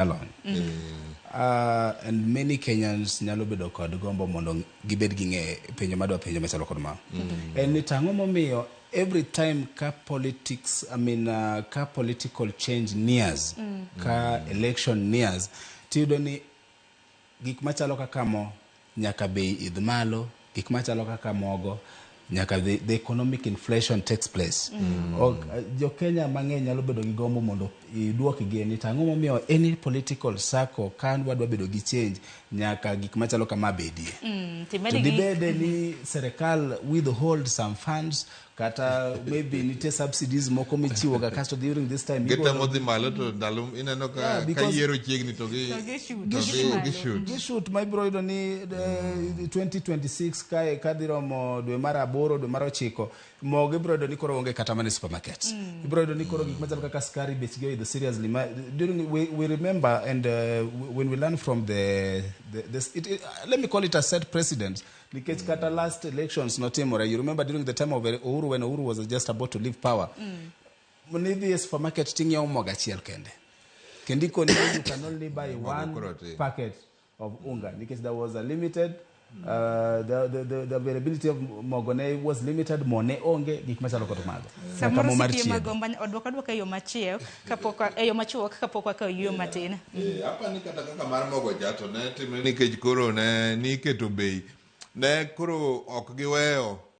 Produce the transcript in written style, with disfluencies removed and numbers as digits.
Jalony. And many Kenyans nyalo bedo kod gombo mondo gibed gi ng'e penjo madwa penjo machalo kod ma. En ni tang'o momiyo every time ka politics, I mean, ka political change nears, ka election nears, tiyudo ni gik machalo kaka mo nyaka bei idh malo, gik machalo kaka mogo nyaka the economic inflation takes place. Ok, jo Kenya mang'eny nyalo bedo gi gombo mondo iduokgi ni tang'o momiyo any political circle ka wadwa bedo gi change nyaka gik machalo kama bedie. Timed To gi dibede ni serikal withhold some funds, kata maybe nitie subsidies moko michiwo ga kasto during this time gitemo dhi malo, to ndalo ineno ka Yeah, ka yiero chiegni to gi To gishoot. to Gidhi malo. Gishoot. Gishoot ma ibiro yudo ni 2026 kae kadhi romo dwe mar aboro, dwe mar ochiko, mogo ibiro yudo ni koro onge kata mana e supermarket. Ibiro yudo ni koro gik machalo kaka sukari bechgi oidho seriously. Ma, during we remember and when we learn from the this it, let me call it a set precedent, nikech kata last elections notimore. You remember during the time of Uhuru, when Uhuru was just about to leave power, nidhi e supermarket ting'iewo mogo achiel kende, kendo ikoni you can only buy Mogo one koro tin. Packet of unga, nikech there was a limited the availability of mogo ne was limited, mo ne onge, gik machalo kod mago. Nyaka Samoro mo mar sitie chiemo. Magomba odwoko adwoka e yo machiek kapok e yo machuok kapok wakawo yueyo matin. Apa ni kata kaka mar mogo cha to ne timre nikech koro ne niketo bei ne koro ok giweyo.